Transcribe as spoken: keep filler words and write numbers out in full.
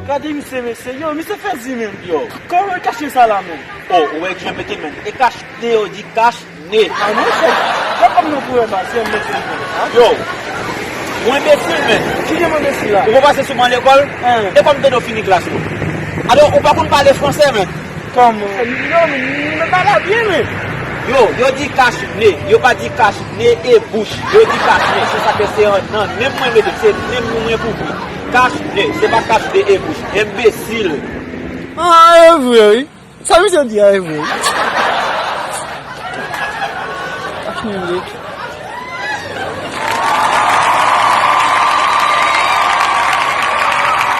Gade misye, mesye. Yo, misye fè zi menm. Yo. Kòman l kache sa la menm? Oh, ou wè ki jan mete menm. E kach ne yo di kach ne. Ah, monchè, gad kòm nou kourè baz, se yon mesye. Yo, ou enbesil, men. Ki jan m enbesil la? Ou pa pase sou ban lekòl? Hein. E kòm tande w fini klas ou. Alò, ou pa konn pale fransè, men. Kòman? Non, men, men, men pale byen, men. Yo, yo di kach ne, yo pa di kach ne e bouch. Yo di kach ne, se sa ke se an nan. Menm mwen mete, se menm nou mwen pou di. Kach ne, se pa kach ne e bouch. Enbesil. Ah, e vre, wi. Sa misye di a, e vre, wi. Kach ne, wi.